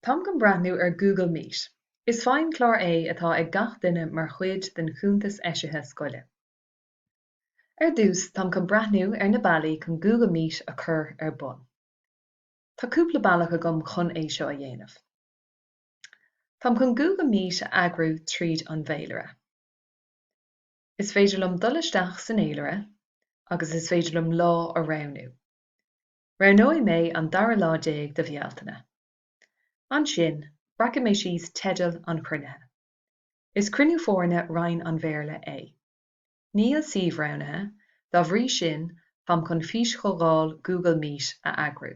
Táim chun breathnú ar Google Meet. Is feidhmchlár é atá ag gach duine mar chuid den chuntas eisithe scoile. Ar dtús, táim chun breathnú ar na bealaí chun Google Meet a chur ar bun. Tá cúpla bealach agam chun é seo a dhéanamh. Táim chun Google Meet a eagrú tríd an bhféilire. Is féidir liom dul isteach san fhéilire agus is féidir liom lá a roghnú. Roghnóidh mé an dara lá déag de Bhealtaine. Ansin, breacfaidh mé síos teideal an chruinnithe. Is cruinniú foirne Roinn an Bhéarla é. Níl suíomh roghnaithe, dá bhrí sin táim chun físchomhdháil Google Meet a eagrú.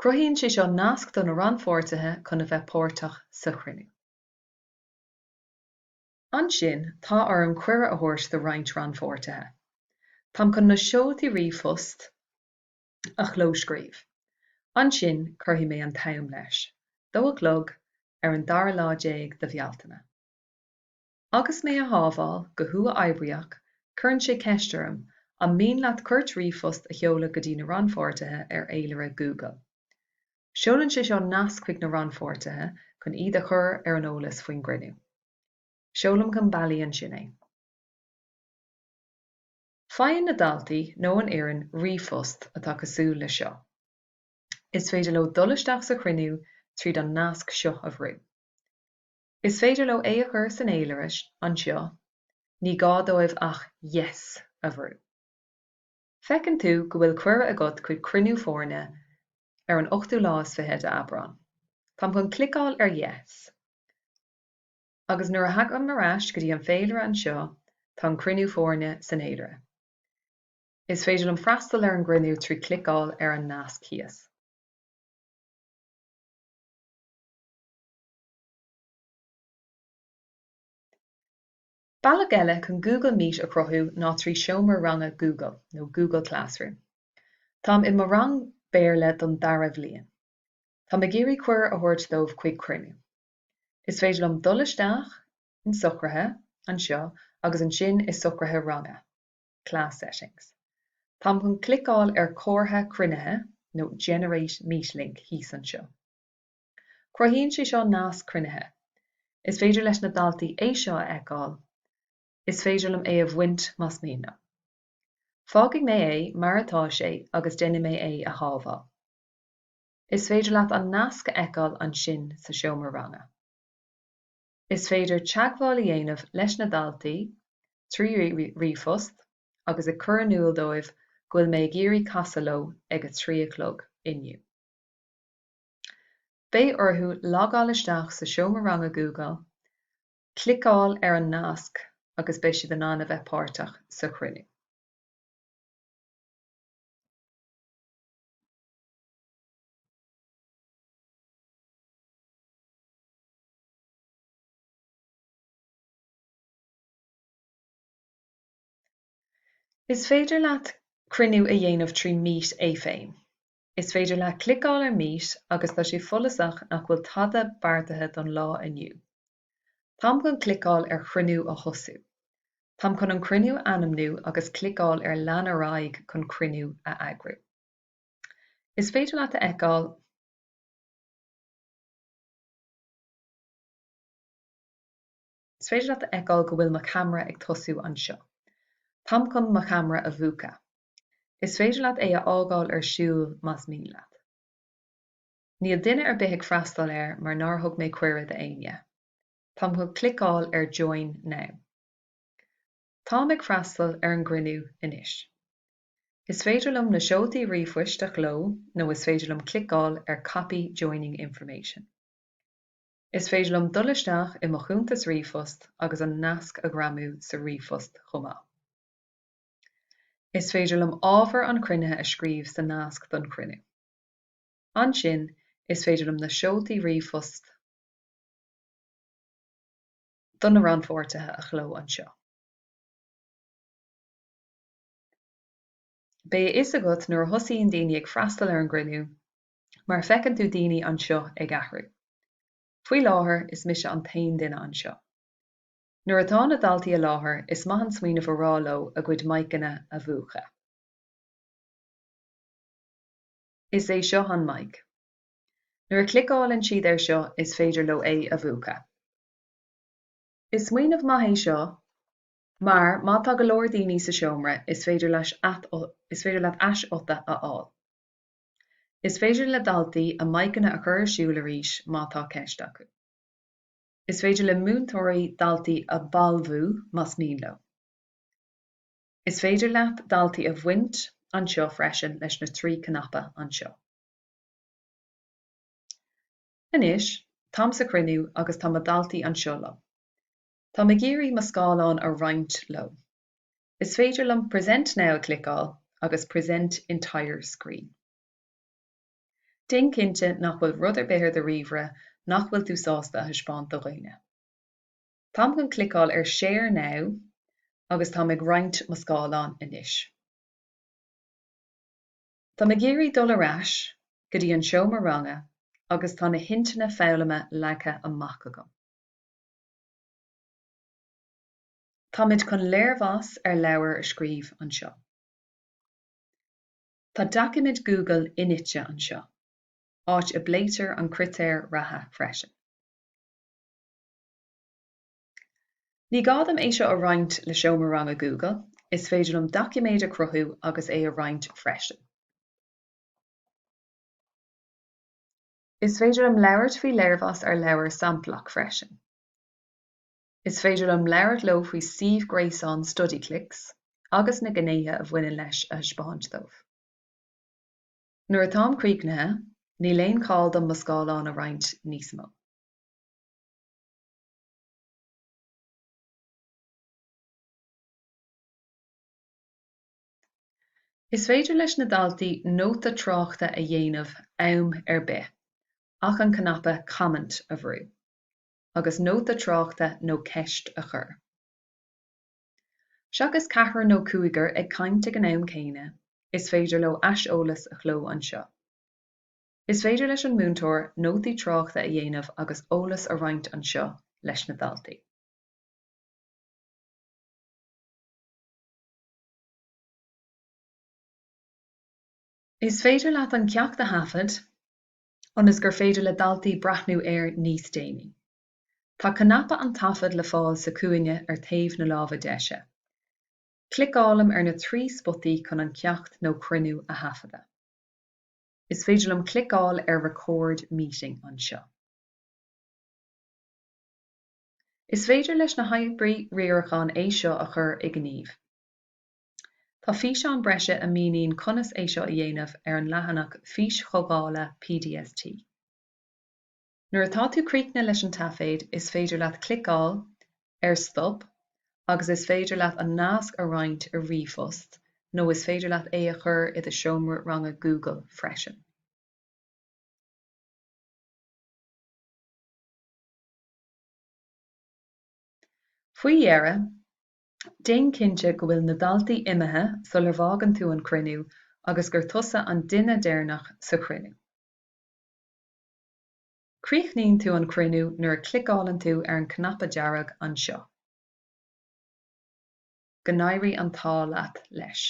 Cruthaíonn sé seo nasc do na rannpháirtithe chun a bheith páirteach sa chruinniú. Ansin, tá orm cuireadh a thabhairt do roinnt rannpháirtithe. Táim chun na seoltaí ríomhphost a chlóscríobh. Ansin, cuirfidh mé an t-am leis, dó a chlog ar an dara lá déag de Bhealtaine. Agus mé á shábháil go huathoibríoch, cuireann sé ceist orm, an mian leat cuairt ríomhphost a sheoladh go dtí na rannpháirtithe ar fhéilire Google? Seolann sé seo nasc chuig na rannpháirtithe chun iad a chur ar an eolas faoin gcruinniú. Seolaim chun bealaí ansin é. Faigheann na daltaí nó an fhoireann ríomhphost atá cosúil le seo. Is féidir leo dul isteach sa chruinniú tríd an nasc seo a bhrú. Is féidir leo é a chur san fhéilire anseo, ní gá dóibh ach 'Yes' a bhrú. Feiceann tú go bhfuil cuireadh agat chuig cruinniú foirne ar an ochtú lá is fiche de Aibreán. Táim chun cliceáil ar Yes. Agus nuair a thagaim ar ais go dtí an féilire anseo, tá an cruinniú foirne san fhéilire. Is féidir liom freastal ar an gcruinniú trí cliceáil ar an nasc thíos. Bealach eile chun Google Meet a chruthú ná trí Seomra Ranga Google, nó Google Classroom. Táim i mo rang Béarla don dara bhliain. Táim ag iarraidh cuireadh a thabhairt dóibh chuig cruinniú. Is féidir liom dul isteach in Socruithe, anseo, agus ansin i Socruithe Ranga, Class Settings. Táim chun cliceáil ar Comhartha Cruinnithe, nó Generate Meet Link thíos anseo. Cruthaíonn sé seo nasc cruinnithe. Is féidir leis na daltaí é seo a fheiceáil. Is féidir liom é a bhaint más mian liom. Fágfaidh mé é mar atá sé agus déanfaidh mé é a shábháil. Is féidir leat an nasc a fheiceáil ansin sa seomra ranga. Is féidir teagmháil a dhéanamh leis na daltaí trí ríomhphost agus ag cur in iúl dóibh go bhfuil mé ag iarraidh casadh leo ag a 3 a chlog inniu. Beidh orthu logáil isteach sa seomra ranga Google, cliceáil ar an nasc agus beidh siad in ann a bheith páirteach sa chruinniú. Is féidir leat cruinniú a dhéanamh trí Meet é féin. Is féidir leat cliceáil ar Meet agus tá sé follasach nach bhfuil tada beartaithe don lá inniu. Táim chun cliceáil ar Chruinniú a thosú. Táim chun an cruinniú a ainmniú agus cliceáil ar Lean ar aghaidh chun cruinniú a eagrú. Is féidir leat a fheiceáil. Is féidir leat a fheiceáil go bhfuil mo cheamara ag tosú anseo. Táim chun mo cheamara a mhúchadh. Is féidir leat é a fhágáil ar siúl más mian leat. Níl duine ar bith ag freastal air mar nár thug mé cuireadh d'éinne. Táim chun cliceáil ar Join Now. Táim ag freastal ar an gcruinniú anois. Is féidir liom na seoltaí ríomhphoist a chló nó is féidir liom cliceáil ar Copy Joining Information. Is féidir liom dul isteach i mo chuntas ríomhphost agus an nasc a ghreamú sa ríomhphost chomh maith. Is féidir liom ábhar an chruinnithe a scríobh sa nasc don chruinniú. Ansin, is féidir liom na seoltaí ríomhphost do na rannpháirtithe a chló anseo. Beidh a fhios agat nuair a thosaíonn daoine ag freastal ar an gcruinniú mar feiceann tú daoine anseo ag athrú. Faoi láthair, is mise an t-aon duine anseo. Nuair atá na daltaí i láthair, is maith an smaoineamh a rá leo a gcuid maidhceanna a mhúchadh. Is é seo an mic. Nuair a chliceálann siad air seo is féidir leo é a mhúchadh. Is smaoineamh maith é seo mar má tá go leor daoine sa seomra is féidir leis is féidir leat aisfhota a fháil. Is féidir le daltaí a miceanna a chur ar siúl arís má tá ceist acu. Is féidir le múinteoirí daltaí a bhalbhú más mian leo. Is féidir leat daltaí a bhaint anseo freisin leis na 3 cnaipe anseo. Anois, táim sa chruinniú agus tá mo dhaltaí anseo liom. Táim ag iarraidh mo scáileán a roinnt leo. Is féidir liom Present Now a chliceáil agus Present Entire Screen. Déan cinnte nach bhfuil rud ar bith ar do ríomhaire nach bhfuil tú sásta a thaispeáint do dhaoine. Táim chun cliceáil ar Share Now agus táim ag roinnt mo scáileáin anois. Táim ag iarraidh dul ar ais go dtí an seomra ranga agus tá na hintinne foghlama leagtha amach agam. Táimid chun léirmheas ar leabhar a scríobh anseo. Tá doiciméad Google inite anseo, áit a bpléitear an critéar ratha freisin. Ní gá dom é seo a roinnt le seomra ranga Google, is féidir liom doiciméad a chruthú agus é a roinnt freisin. Is féidir liom labhairt faoi léirmheas ar leabhar samplach freisin. Is féidir liom labhairt leo faoi suíomh gréasáin Studyclix agus na gnéithe a bhaineann leis a thaispeáint dóibh. Nuair atáim críochnaithe, níl aon chall dom mo scáileán a roinnt níos mó. Is féidir leis na daltaí nóta tráchta a dhéanamh am ar bith ach an cnaipe 'Comment' a bhrú, agus nóta tráchta nó ceist a chur. Seachas ceathrar nó cúigear ag caint ag an am céanna, is féidir leo aiseolas a chló anseo. Is féidir leis an múinteoir nótaí tráchta a dhéanamh agus eolas a roinnt anseo leis na daltaí. Is féidir leat an ceacht a thaifead ionas gur féidir le daltaí breathnú air níos déanaí. Tá cnaipe an taifead le fáil sa chúinne ar taobh na láimhe deise. Cliceálaim ar na 3 spotaí chun an ceacht nó cruinniú a thaifeadadh. Is féidir liom cliceáil ar Record Meeting anseo. Is féidir leis na hoibrí riaracháin é seo a chur i ngníomh. Tá físeán breise a mhíníonn conas é seo a dhéanamh ar an leathanach Físchomhdhála PDST. Nuair atá tú críochnaithe leis an taifead, is féidir leat cliceáil ar Stop agus is féidir leat an nasc a roinnt i ríomhphost nó is féidir leat é a chur i do seomra ranga Google freisin. Faoi dheireadh, déan cinnte go bhfuil na daltaí imithe sular bhfágann tú an cruinniú agus gur tusa an duine deireanach sa chruinniú. Críochnaíonn tú an cruinniú nuair a chliceálann tú ar an cnaipe dearg anseo. Go n-éirí an t-ádh leat leis.